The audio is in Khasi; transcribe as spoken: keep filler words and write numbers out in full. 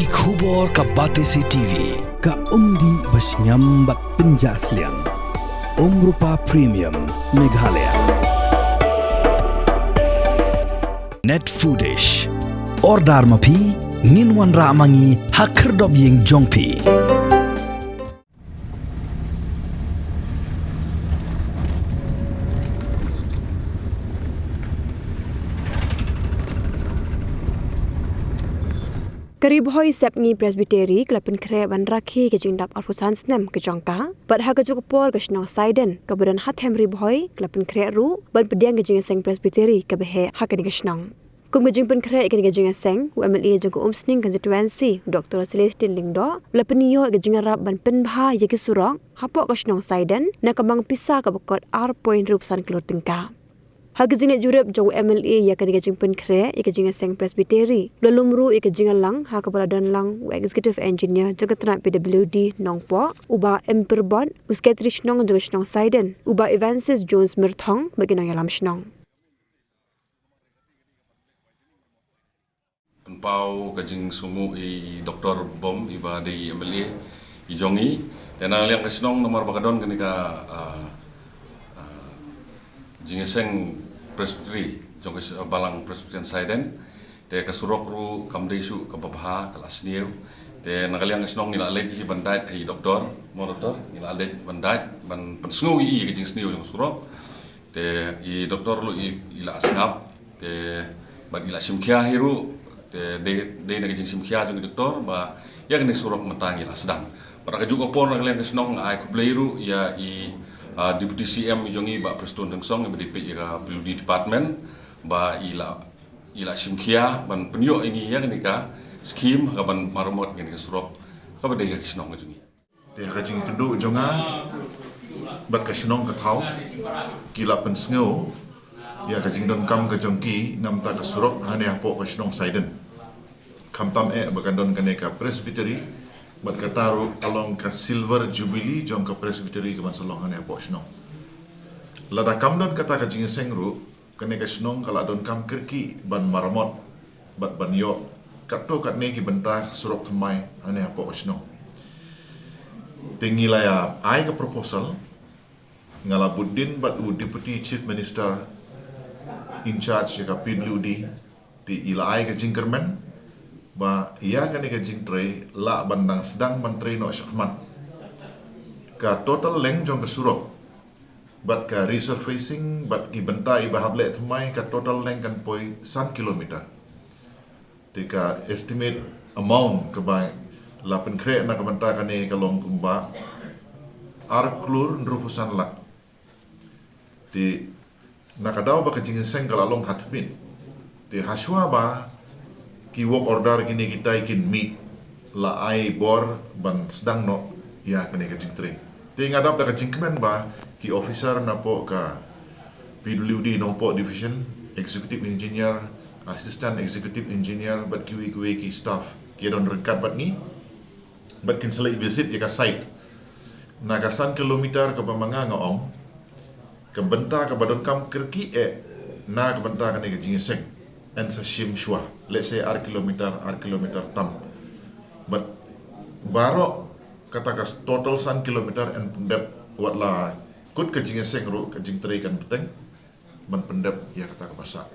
Ki khubor ka Batesi T V, ka umdih ba shngiam bad pynjah sliang. Umrupa Premium, Meghalaya. Net Foodish. Order ma phi, ngin wanrah ma ngi ha khyrdop ïing jong phi. Ka Ri Bhoi Sepngi Presbytery ka la pynkhreh ban rakhe ka jingdap arphew san snem ka jong ka, bad ha kajuh ka por ka shnong Saiden kaba don ha them Ri Bhoi ka la pynkhreh ruh ban pdiang ka jingïaseng Presbytery kaba heh ha kane ka shnong. Kum ka jingpynkhreh ïa kane ka jingïaseng, u M L A jong ka Umsning Constituency, u Doctor Celestine Lyngdoh, u la pynïoh ïa ka jingïarap ban pynbha ïa ki surok hapoh ka shnong Saiden na ka mang pisa kaba kot ar point hynriew san klur tyngka. Ha ka jingleit jurip jong u M L A ïa kane ka jingpynkhreh ïa ka jingïaseng Presbytery, u la lum ruh ïa ka jingïalang ha kaba la don lang u Executive Engineer jong ka tnat P W D Nongpoh, u Bah M Pyrbot, u Secretary Shnong jong ka shnong Saiden, u Bah Evansis Jones Myrthong, bad ki nongïalam shnong. Pynpaw ka jingsngewnguh i Doctor Bom iba dei i M L A i jong i. Te na liang ka shnong namar ba ka don kane ka, ah, ah, jingïaseng Presbytery jong ka s-, Balang Presbyterian Saiden. Te ka surok ruh kam dei shuh kaba bha, ka la sniew. Te na ka liang ka shnong ngi la leit hi ban dait ha i Doctor, mo Doctor, ngi la leit ban dait ban pynsngew ïa i ka jingsniew jong ka surok. Te i Doctor ruh i, i la sngap, te bad i la shim khia hi ruh, te dei, dei na ka jingshim khia jong i Doctor ba ïa kane surok mynta ngi la sdang. Bad ha kajuh ka por na ka liang ka shnong nga ai khublei ruh ïa i, ah, Deputy C M i jong i Bah Prestone Tynsong iba dei peit ïa ka P W D department ba i la, i la shim khia ban pynïoh ïa ngi ïa kane ka scheme ha kaban maramot ïa kane ka surok kaba dei ha ka shnong ka jong i. Te ha ka jingkynduh jong nga bad ka shnong ka thaw, ki la pynsngew ïa ka jingdonkam ka jong ki namar ka surok hane hapoh ka shnong Saiden. Khamtam eh ba kan don kane ka Presbytery, bad kata ruh ka long ka Silver Jubilee jong ka Presbytery kaban sa long hane hapoh shnong. Lada kam don kata ka jingïaseng ruh, kane ka shnong ka la donkam kyrkieh ban maramot bad ban ïoh katto katne ki bynta surok thymmai hane hapoh ka shnong. Te ngi la ïa ai ka proposal, nga la bud dien bad u Deputy Chief Minister in charge ïa ka P W D, te i la ai ka jingkyrmen ba ïa kane ka jingtrei lah ban dang sdang ban trei noh shakhmat. Ka total length jong ka surok bad ka resurfacing bad ki bynta iba hap leh thymmai, ka total length kan poi san kilometer. Te ka estimate amount kaba la pynkhreh na ka bynta kane ka long kumba ar klur hynriewphew san lak. Te na ka daw ba ka jingïaseng ka la long ha tymmen, te hashwa ba ki work order kine kita kin mih, la ai bor ban sdang noh ïa kane ka jingtrei. Te nga dap da ka jingkmen ba ki officer napoh ka P W D Nongpoh Division, Executive Engineer, Assistant Executive Engineer bad kiwei kiwei ki staff ki don ryngkat bad ngi, bad kin sa leit visit ïa ka site. Na ka san kilometer kaba ma nga nga ong, ka bynta kaba donkam kyrkieh eh na ka bynta kane ka jingïaseng, yn sa shim shuwa, let's say ar kilometer, ar kilometer tam. Bad baroh kata ka total san kilometer yn pyndep, wat la kut ka jingïaseng ruh ka jingtrei kan bteng ban pyndep ïa kata kaba sah.